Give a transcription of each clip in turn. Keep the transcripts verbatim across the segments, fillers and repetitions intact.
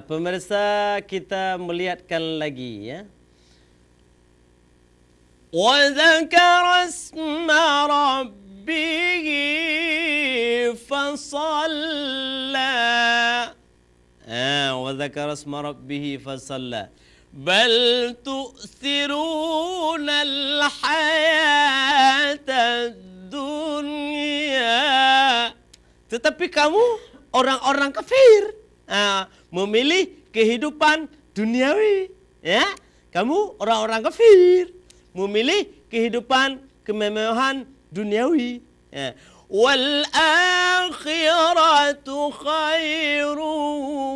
Pemirsa, kita melihatkan lagi, ya. وذكر اسم ربه فصلى. Ah, وذكر اسم ربه فصلى. بل تؤثرون الحياة الدنيا. Tetapi kamu orang-orang kafir, ah, memilih kehidupan duniawi, ya. Kamu orang-orang kafir memilih kehidupan kemewahan duniawi. Ya. Wal akhiratu khairu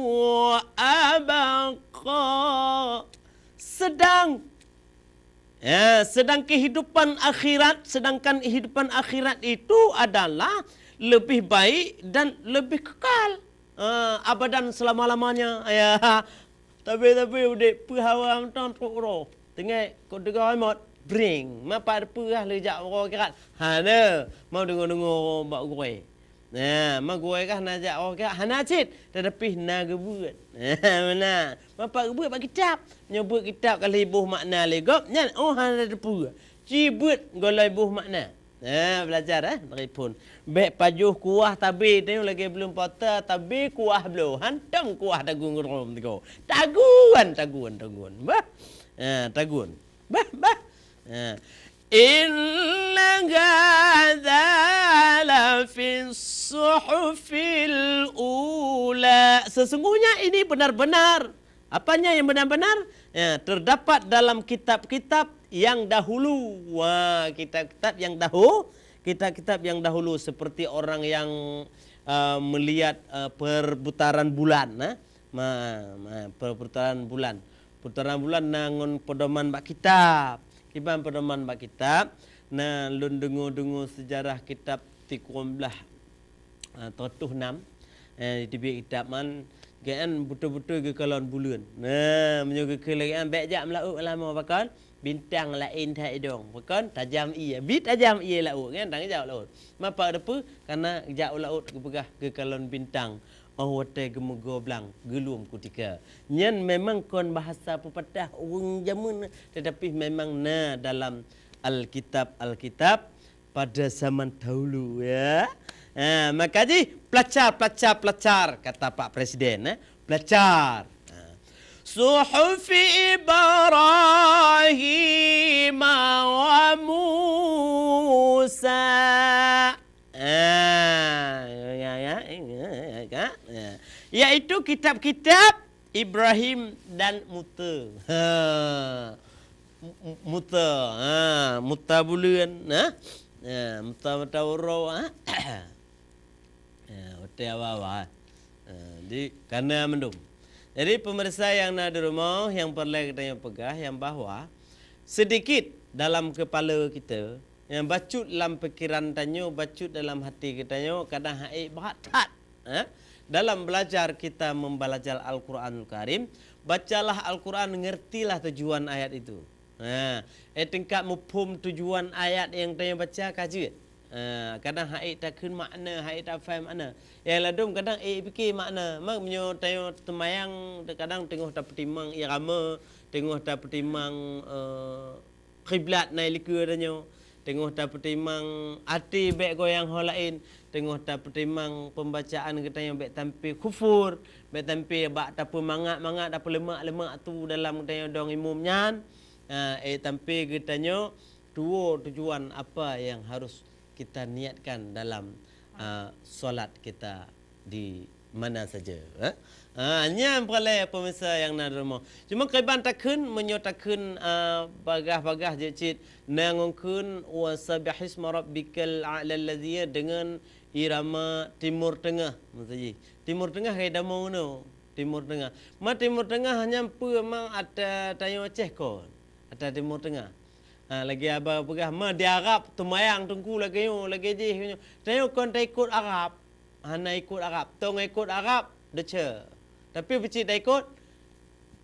wa abqa. Sedang, ya, sedang kehidupan akhirat, sedangkan kehidupan akhirat itu adalah lebih baik dan lebih kekal, eh, abadan selama-lamanya. Ya. Tapi, tapi udép peuhawa mantong trok roh. Tengok kok degah imot, bring. Mapat peugah le jak uroe akhirat. Hana, mau deungoe-deungoe bak gurée. Nah, ma gurée kah na jak uroe akhirat? Hana cit, tetapi na geubeuet. Nah, meunan. Mapat geubeuet bak kitab. Nyoe beuet kitab ka lheueh boh makna lé gob, nyan oh hana teupeue. Ci beuet goloi boh makna. Nah, belajar, eh, dari phon. Bék pajoh kuah tabe teuh lagée belum pota, tabe kuah bloe, hantom kuah tagun rom tigo. Tagun, tagun, tagun. Bah. Ha, tagun. Bah, bah. Ha. Inna hadza lafis suhufil ula. Sesungguhnya ini benar-benar Apanya yang benar-benar? Ya, terdapat dalam kitab-kitab yang dahulu. Wah, kitab-kitab yang dahu-, kitab-kitab yang dahulu seperti orang yang, eh, melihat, eh, perputaran bulan, eh. Ma, ma, perputaran bulan. Putaran bulan na ngon pedoman bak kitab. Kiban pedoman bak kitab, na lôn deungo-deungo sejarah kitab Tikum Blah. Ah, toh tuh nam, eh, teubiet kitab man, geuan beutôi-beutôi geukalon buleuen. Nah, meunyoe geukheun lagée nyan, bék jak meulaôt lam pakon, bintang laén that idong. Pakon, tajam ié. Bi tajam ié laôt, kan, tan jak laôt. Mapa teupeue? Karena jak laôt geupeugah geukalon bintang. Oh watée geumeugo blang, geulom kutika. Nyan memang kon bahasa pepatah ureuëng jameun, tetapi memang na dalam Alkitab-Alkitab pada zaman dahulu, ya. Ha, maka jih, pelacak, pelacak, pelacak, kata Pak Presiden, eh. Pelacak. Ha. Suhufi Ibrahim wa Musa. Ha, ya, ya, ya, ya, ya. Yaitu kitab-kitab Ibrahim dan Musa. Ha. M-, m-, Musa, ha, Musa buleuen, ha. Ha, Musa mata uroe, ha. Ha, watée awai-awai. Ha, di kana mandum. Jadi, pemirsa yang na di rumoh, nyang peureulée geutanyoe peugah, nyang bahwa sedikit dalam kepala kita, nyang bacut lam pikiran tanyoe, bacut dalam hati geutanyoe, kadang hai brat that. Eh, dalam belajar kita membaca Al-Quranul Karim, bacalah Al-Quran, ngertilah tujuan ayat itu. Ha, eh, tingkat muphom tujuan ayat nyang tanyoe baca ka jeuet. Ha, kadang hai takheun makna, hai tafaham makna. Nyang ladom kadang eh pike makna. Mak meunyoe tanyoe teumayang, kadang teungoh tapeutimang irama, teungoh tapeutimang, eh, kiblat na i likeu tanyoe, teungoh tapeutimang até bék goyang ho laén, teungoh tapeutimang pembacaan geutanyoe bék tampé kufur, bék tampé bak tapeumangat-mangat, tapeuleumak-leumak tu dalam geutanyoe dong imum nyan, eh, tampé geutanyoe tuwoe tujuan apa nyang harus kita niatkan dalam, ah, solat kita di mana saja, eh? Ah, nyan peureulée pemirsa nyang na di rumoh. Cuma kiban takheun, meunyoe takheun, ah, bagah-bagah jeuet cit, na ngon kheun, "Wa sabbihisma rabbikal a'la allazi," deungon irama Timur Tengah, maksud jih. Timur Tengah ka idamong nyoe, Timur Tengah. Ma Timur Tengah nyan peue ma ata tanyoe Aceh kon, ata Timur Tengah. Ha, lagée haba peugah, ma di Arab teumayang teungku lagée nyoe, lagée jih nyoe. Tanyoe kon taikot Arab. Hana ikot Arab. Tong ikot Arab, desya. Tapi peucit taikot,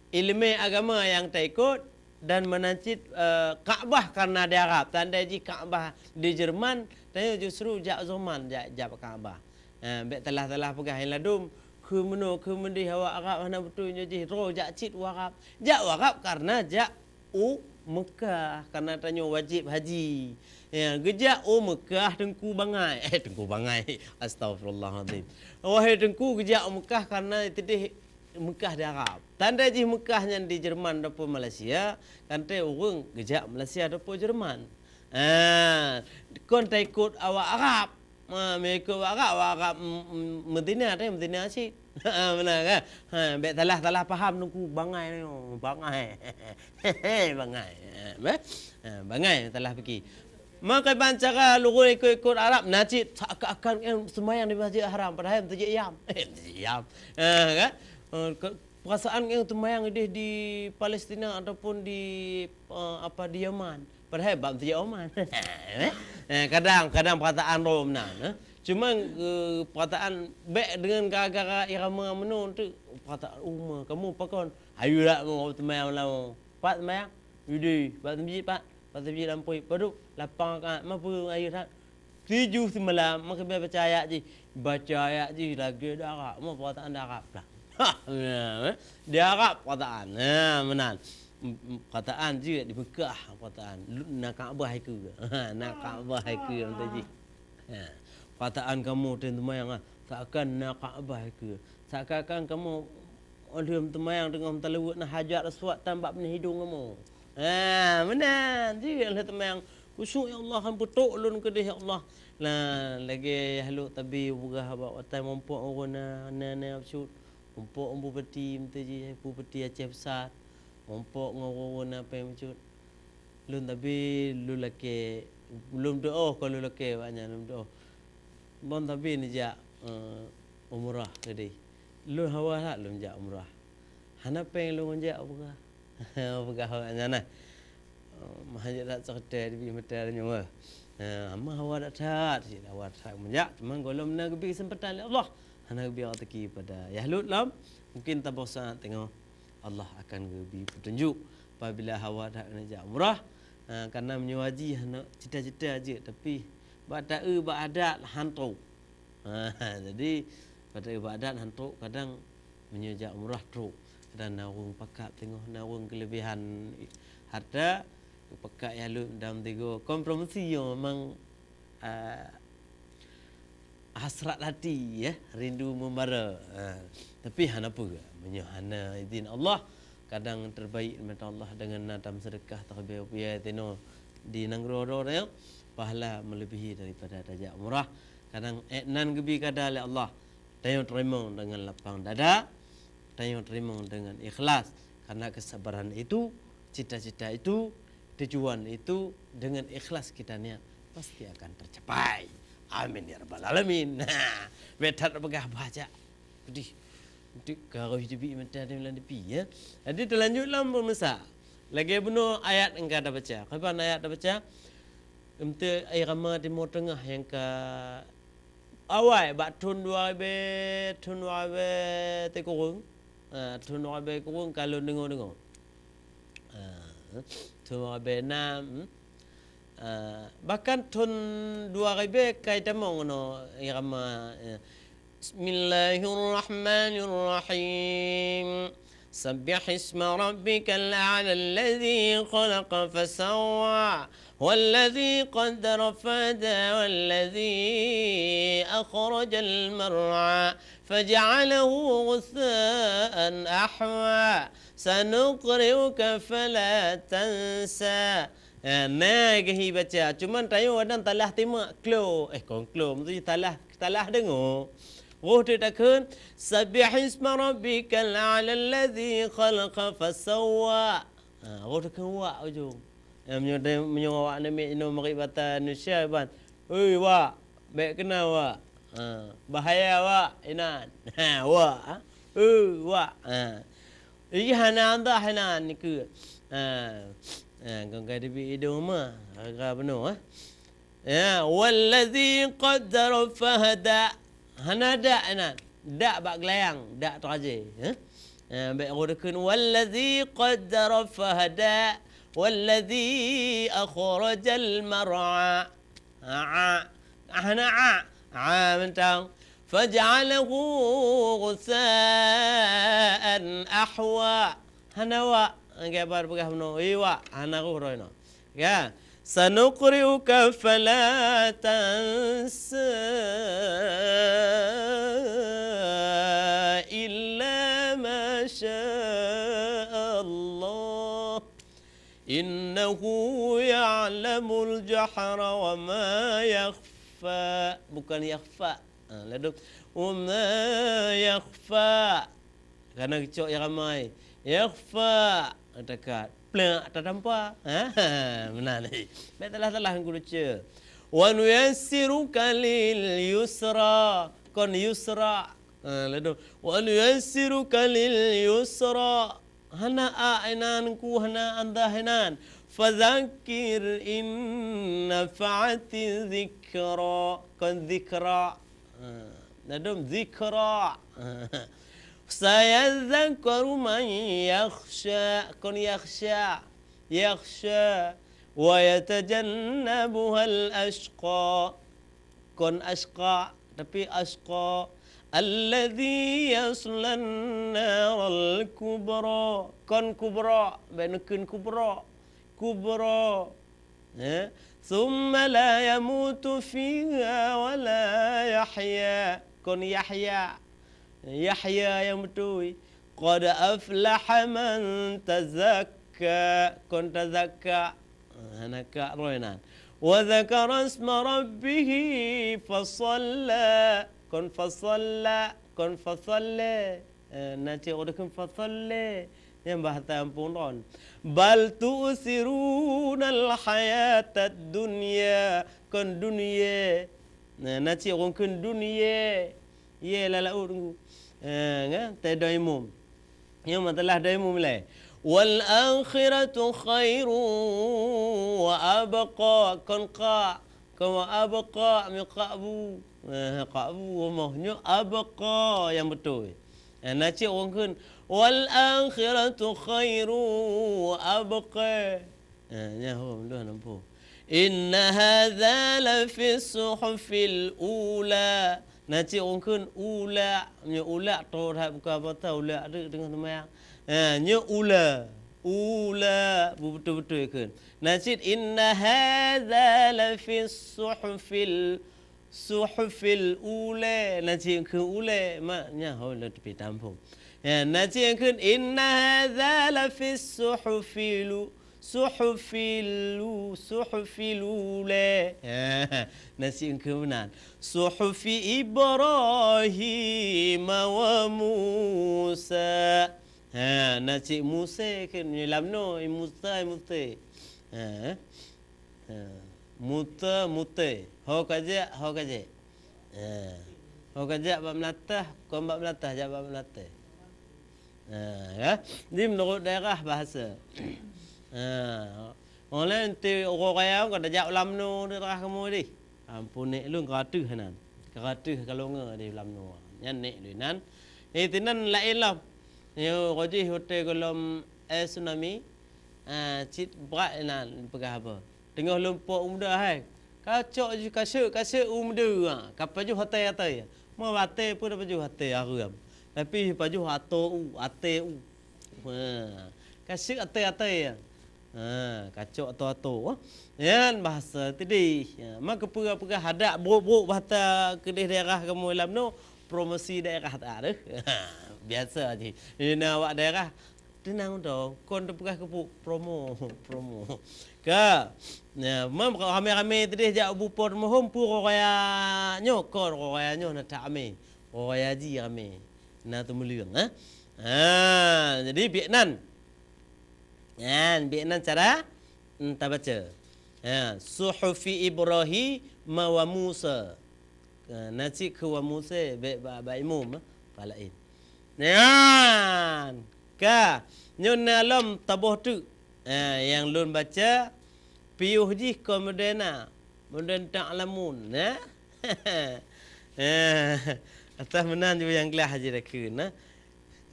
ileumé agama nyang taikot, dan meunan cit, eh, Ka'bah karena di Arab. Tandai jih Ka'bah di Jerman, tanyoe justru jak Jerman jak, jak Ka'bah. Ha, bék talah-talah peugah nyang ladom, Keu meunoe, keu meudeh awak Arab hana beutôi nyoe jih droe jak cit u Arab. Jak u Arab kareuna jak u Meukah, kareuna tanyoe wajéb haji. Ya, geujak u Meukah Teungku bangai. Eh, Teungku bangai. Astagfirullahalazim. Wahai Teungku, geujak u Meukah kareuna teuntèe Meukah di Arab. Tanda jih Meukah nyan di Jerman ataupun Malaysia, kan teuntèe ureueng geujak Malaysia ataupun Jerman. Ah, kon taikot awak Arab. Ma, meuikot awak Arab, awak Arab, m-, m-, Madinah teuh, Madinah cit. Ha, meunan kan? Ha, bèk salah-salah paham Teungku, bangai nyoe, bangai. Bangai. Ha, beh? Ha, bangai salah pike. Maka ban cara lurus ikot-ikot Arab, na cit seakan-akan, eh, seumayang di Masjid Haram, padahai Masjid Yam. Eh, Masjid Yam. Ha, kan? Eh, ke-, perasaan, eh, seumayang ideh di Palestina ataupun di, eh, apa, di Yaman. Padahai bak Masjid Oman. Eh, kadang, kadang perasaan droe meunan, eh. Cuma, eh, perasaan bèk deungon gara-gara irama meunoe tu, perasaan, "Oh, ma, kamoe pakon?" Ayo dak mo seumayang malam. Pat seumayang? Ideh, bak masjid pat. Bak masjid lampôh. Padub, lapang rakaat. Ma peue ayo that? Tujoh seumalam, maka baca ayat jih. Baca ayat jih lagèe di Arab. Ma perasaan di Arab lah. Ha, di Arab perasaan. Ha, meunan. M-, m-, perasaan jih di Meukah perasaan. Lu-, na Ka'bah ikeue. Ha, na Ka'bah ikeue mantong jih. Ha, perasaan kamoe teuh seumayang, ha, seakan na Ka'bah ikeue. Seakan-akan kamoe lheueh seumayang teungoh meutaleuweuet na Hajar Aswad tan bak binéh idông kamoe. Ha, meunan jih lheueh seumayang. Khusyuk, "Ya Allah, han peutrok lôn keudeh, ya Allah." Nah, lagèe Yahya Lut Tabi peugah bak watèe mumpok ureueng na, na, na bacut. Mumpok bupati meuteujih, bupati Aceh Besar. Mumpok ngon ureueng na péng bacut. Lôn Tabi, lôn lakèe, lôn doa, kon lôn lakèe awak nyan, lôn doa. Lôn Tabi neujak, eh, umrah keudeh. Lôn hawa that lôn jak umrah. Hana péng lôn jak, peugah. Peugah awak nyan nah. Eh, meuhajat that seutôt dibri mata nyoe. Eh, hama hawa that that, cit hawa that that meujak, cuma gohlom na geubri keuseumpatan lé Allah. Hana geubri rezeki pada Yahya Lut lom. Mungkin saboh saat teungoh Allah akan geubri peutunjuk. Apabila hawa that neujak umrah, eh, kareuna meunyoe haji hana cita-cita jeuet, tapi bak taeu bak adat han trok. Ha, jadi, bak taeu bak adat han trok, kadang meunyoe jak umrah trok. Kadang na ureueng pakat teungoh, na ureueng keulebihan harta, pakat Yahya Lut dan tigo. Kompromisi nyoe memang, ah, hasrat hati, ya, rindu membara. Ah, tapi hana peue, meunyoe hana izin Allah, kadang terbaik di mata Allah deungon na tameuseudekah, teuleubèh-leubèh tinoe di nanggroe droe nyoe, pahala meuleubèh daripada tajak umrah. Kadang, eh, nan geubri kada lé Allah, tanyoe teurimong deungon lapang dada, tanyoe teurimong deungon ikhlas. Karena kesabaran itu, cita-cita itu, tujuan itu, dengan ikhlas kita niat, pasti akan tercapai. Amin ya rabbal alamin. Nah, bèk that peugah bah jak. Pedih. Untuk ka roh teubiet mata di lam tepi, ya. Jadi, teulanjut lom peumisa. Lagèe bunoe ayat nyang ka tabaca. Kiban ayat tabaca? Eunteuk irama Timur Tengah nyang ka awai bak thôn dua ribèe, thôn dua ribèe sikureueng. Ha, thôn dua ribèe sikureueng ka lôn deungoe-deungoe. Ah, thôn dua ribèe nam, hmm. Ah, bahkan thôn dua ribèe ka itamong ngon irama, eh, Bismillahirrahmanirrahim. Sabbih isma rabbikal a'la alladzi khalaqa fasawwa, walladzi qaddara fahada, walladzi akhrajal mar'a, faja'alahu ghutsa'an ahwa. Sanuqri'uka fala tansa. Eh, na geuhi baca. Cuman tanyoe kadang salah timak klo. Eh, kon klo. Maksudnya salah, salah deungoe. Roh teuk takheun, "Sabbih isma rabbikal a'la alladzi khalaqa fasawwa." Ha, roh takheun wa ujong. Eh, meunyoe, meunyoe awak namiet inoe marit bata Indonesia, ban. Oi, wak. Bèk keunan, wak. Ha, bahaya, wak, inan. Ha, wak, ha. Eh, wak. Ha. Ih, hana dah inan nikeue. Ha. Ha, kon ka dibi idong ma. Harga penuh, ha. Ya, wallazi qaddara fahada. Hana dak inan. Dak bak geulayang, dak teuaje, ha. Ha, bèk roh takheun, "Wallazi qaddara fahada, wallazi akhrajal mar'a." A, a. A, hana a. A mantong. Faja'alahu ghutsa'an ahwa. Hana wak, lagèe ban peugah bunoe, iwak, hana roh droeneuh. Ya. Sanuqri'uka fala tansa illa ma sya Allah. Innahu ya'lamul jahra wa ma yakhfa. Bukan yakhfa. Ha, ladôm. Wa ma yakhfa. Karena geucok nyang ramai. Yakhfa. Dekat. Plak, tatampa. Ha, meunan. Bèk salah-salah ngon guru ce. Wa nuyassiruka lil yusra. Kon yusra. Ha, ladôm. Wa nuyassiruka lil yusra. Hana a inan ku hana andah inan. Fadzakir in nafa'ati dzikra. Kon dzikra. Ha, ladôm dzikra. Sayadzakkaru man yakhsha. Kon yakhsha. Yakhsha. Wa yatajannabuhal ashqa. Kon ashqa, tapi ashqa. Alladzi yaslan naral kubra. Kon kubra, bèk neukheun kubra. Kubra. Ya. Tsumma la yamutu fiha wa la yahya. Kon yahya. Yahya nyang beutôi. Qad aflaha man tazakka. Kon tazakka. Hana ka roh inan. Wa dzakara isma rabbih fasalla. Kon fasalla. Kon fasalli. Eh, na cit ureueng kheun fasalli. Nyan bahasa gampông droen. Bal tu'thirunal hayatad dunya. Kon dunya. Nah, na cit ureueng kheun dunya. Ye lam laôt teungku. Eh, nyan, teudoe imum. Nyoe meutelah doe imum lé. Wal akhiratu khairu wa abqa. Kon qa. Kon wa abqa, mi qa bu. Eh, qa bu rumoh. Nyoe abqa nyang beutôi. Eh, na cit ureueng kheun, "Wal akhiratu khairu wa abqa." Eh, nyan ho, lôn nampu. "Inna hadza la fi suhufil ula." Na cit ureueng kheun ula, nyoe ula, tho that buka mata, ula deuk teungoh seumayang. Eh, nyoe ula. Ula, beutôi-beutôi kheun. Na cit, "Inna hadza la fi suhufil suhufil ula." Na cit kheun ula, mak nyan ho lôn teupie tampông. Ya, na cit kheun, "Inna hadza la fi suhufilu, suhufilu, suhufil ula." Ya, na cit kheun meunan. "Suhufi Ibrahim wa Musa." Ha, na cit Musa kheun, lam noe, Musa, Musa. Ha. Ha. Mute, mute. Ho ka jak, ho ka jak. Ha. Ho ka jak bak meulatah, kon bak meulatah, jak bak meulatah. Ha, ya. Di meunurot daerah bahasa. Ha. Oleh enti uroe raya ka tajak lam nu daerah kamoe di. Ampun, nek lôn ka ateueh nan. Ka ateueh ka longa di lam nu. Nyan nek lôn nan. Eh, tinan laén lom. Nyoe rojih watèe gohlom, eh, tsunami. Ah, cit brat inan peugah haba. Teungoh lôn pok u muda hai. Ka cok jih ka seuk, ka seuk u muda, ha, ka pajoh até-até. Meu até peue na pajoh até hareuem. Tapi pajoh ato u, até u. Ha, ka seuk até-até. Ha, ka cok ato-ato. Nyan bahasa teudeh. Ha, ma keupeue-peue hadak brok-brok bahasa keudeh daerah kamoe lam nu, promosi daerah tak deh. Biasa jih. Ina awak daerah Teunang dong, kon teupeugah keupeue promo, promo. Ka. Nah, mam ramé-ramé teudeh jak u bupo teumohom peue uroe raya nyoe, kon uroe raya nyoe na that ramé. Uroe raya jih ramé. Na teumeuleueng, eh. Ha, jadi biet nan. Nyan, biet nan cara, hmm, tabaca. Ha, suhufi Ibrahim wa Musa. Ha, na cit kheun wa Musa, bèk bak, bak imum, eh, pah laén. Nyan, ka, nyoe na lom taboh teuk. Ha, nyang lôn baca, piôh jih kon Moderna, Modern Ta'lamun, nah. Ha, atas meunan jih nyang glah jih takheun, nah.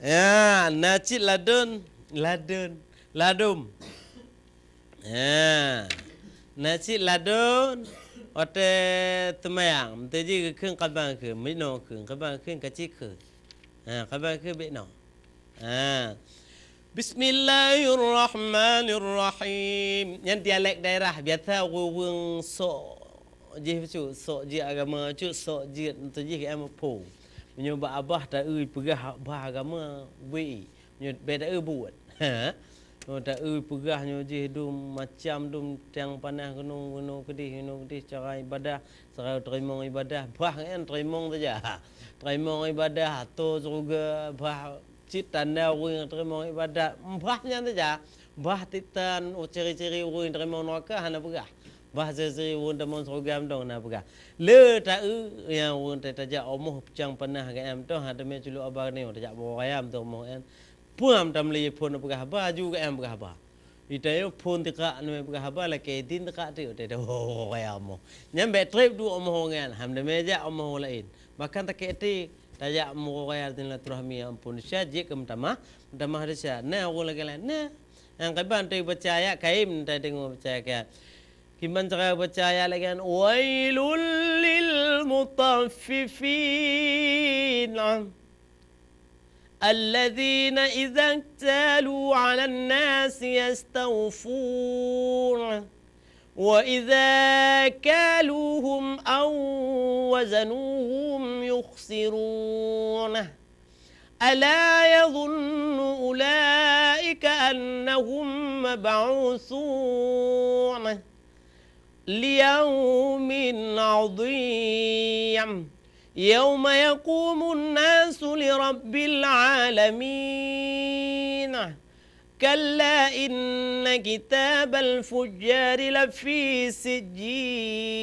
Ya, na cit ladon, ladon, ladom. Ya, na cit ladon, Watée seumayang, meuteujih geukheun kaban kheun, meunoe kheun, kaban kheun ka cit kheun. Ha, kaban kheun bèk noe. Ha. Bismillahirrahmanirrahim. Nyan dialek daerah, biasa ureuëng-ureuëng sok jih bacut, sok jih agama bacut, sok jih meuteujih keu muphom. Meunyoe bak babah taeu peugah bah agama, bui. Nyoe beda eu buet. Ha? Nyoe ta eu peugah nyoe jih dum macam dum tiang panah gunong, gunong keudeh, gunong keudeh cara ibadah, cara teurimong ibadah, bah nyan teurimong saja. Teurimong ibadah, atau syurga, bah cit tanda ureuëng nyang teurimong ibadah, bah nyan saja. Bah titan, oh, ciri-ciri ureuëng teurimong neraka hana peugah. Bah ciri-ciri ureuëng teurimong syurga mantong hana peugah. Le ta eu nyang ureuëng tajak omoh peucang panah geuem toh, ha teumé culok aba nyoe tajak bawah ayam toh omoh nyan. Puam tam lé phon peugah haba, aju geuem peugah haba. Ita yo phon tikak nyoe peugah haba, lakée idin tikak tu, teuh, teuh, oh, raya omoh. Nyan bèk trép duek omoh nyan, ham damé jak omoh laén. Bahkan takée ti, tajak meuraya silaturahmi, ya ampun, sya jeuet keu meutamah, meutamah desya. Na ureuëng lagée laén, na. Nyang kiban tu baca ayat kaim, ta deungoe baca ayat. Kiban cara baca ayat lagée nyan, "Wailul lil mutaffifin." الذين إذا اكتالوا على الناس يستوفون وإذا كالوهم أو وزنوهم يخسرون. ألا يظن أولئك أنهم مبعوثون ليوم عظيم. يوم يقوم الناس لرب العالمين. كلا إن كتاب الفجار لفي سجين.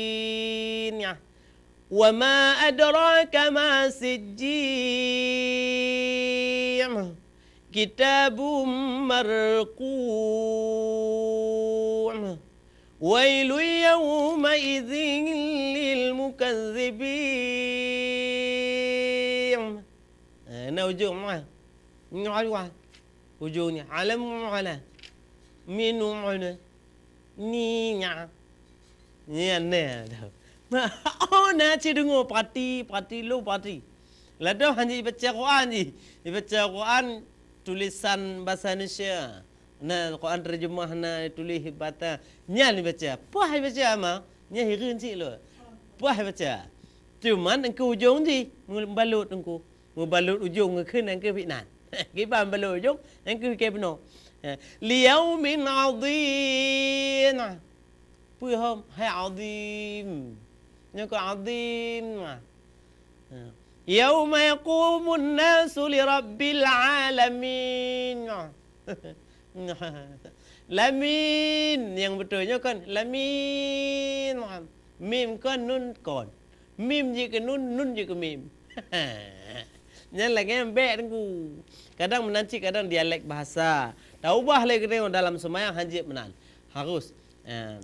وما أدراك ما سجين. كتاب مرقوم. ويل يومئذ للمكذبين. Eh, na ujong mah. Nyoe ujong ni. Alam ala. Minum ala. Ni nya. Nyan na tu. Oh, na cit deungoe, pati, pati, lo pati. Ladôm hana ibaca Quran jih. Ibaca Quran tulisan bahasa Indonesia. Na Quran terjemah na tulis bata. Nyan ibaca. Pah ibaca ma. Nyan hireuen cit lo. Pah ibaca. Cuman engkau ujong jih, meubalot engkau. Meubalot ujong ngon kheun nyang keuh fitnah. Kiban balot ujong, nyang keuh keu bunoe. Ha, liyaumin azim. Peue hom? Hai azim. Nyoe keuh azim. Ha. Yauma yaqumun nasu li rabbil alamin. Lamin. Nyang beutôi nyoe kon lamin. Mim kon, nun kon. Mim jeuet keu nun, nun jeuet keu mim. Nyan lagée nyan bèk teungku. Kadang meunan cit, kadang dialek bahasa. Taubah lé geutanyoe dalam seumayang hana jeuet meunan. Harus, eh,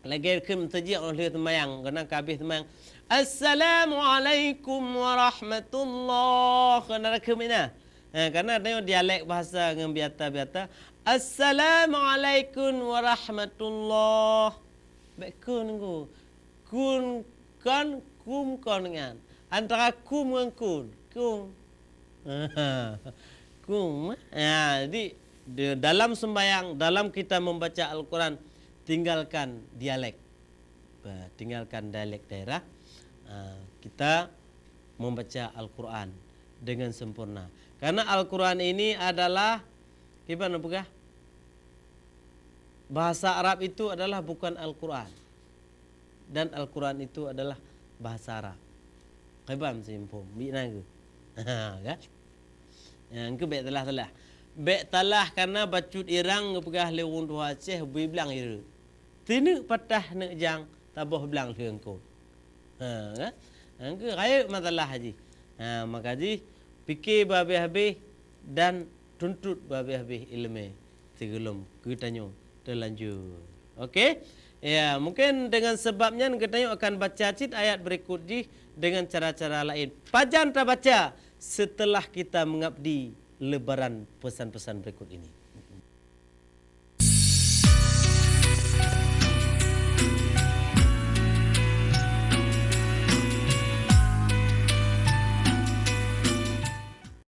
lagée kheun teujiek óh lheueh seumayang, keunan ka habéh seumayang. Assalamualaikum warahmatullah. Keunan kheun meunan. Eh, karena tanyoe dialek bahasa ngon biata-biata. Assalamualaikum warahmatullah. Bèk kheun teungku. Kun kon, kum kon nyan. Antara kum ngon kun. Kum. Kum. Ya, jadi, di dalam sembahyang, dalam kita membaca Al-Quran, tinggalkan dialek. Bah, tinggalkan dialek daerah. Ah, kita membaca Al-Quran dengan sempurna. Karena Al-Quran ini adalah, kiban peugah? Bahasa Arab itu adalah bukan Al-Quran. Dan Al-Quran itu adalah bahasa Arab. Kiban simpom, bina ke? Ha, kan? Nyang keu bèk talah-talah. Bèk talah karena bacut irang geupeugah lé ureuëng tuha Aceh bui blang ireu. Tineuk patah neuk jang taboh blang lheueng kon. Ha, kan? Nyang keu rayeuk masalah jih. Ha, maka jih pike babeh-babeh dan tuntut babeh-babeh ileumé sigohlom geutanyoe teulanjur. Oke? Ya, mungkin dengan sebab nyan geutanyoe akan baca cit ayat berikut jih dengan cara-cara laén. Pajan tabaca setelah kita mengabdi lebaran pesan-pesan berikut ini.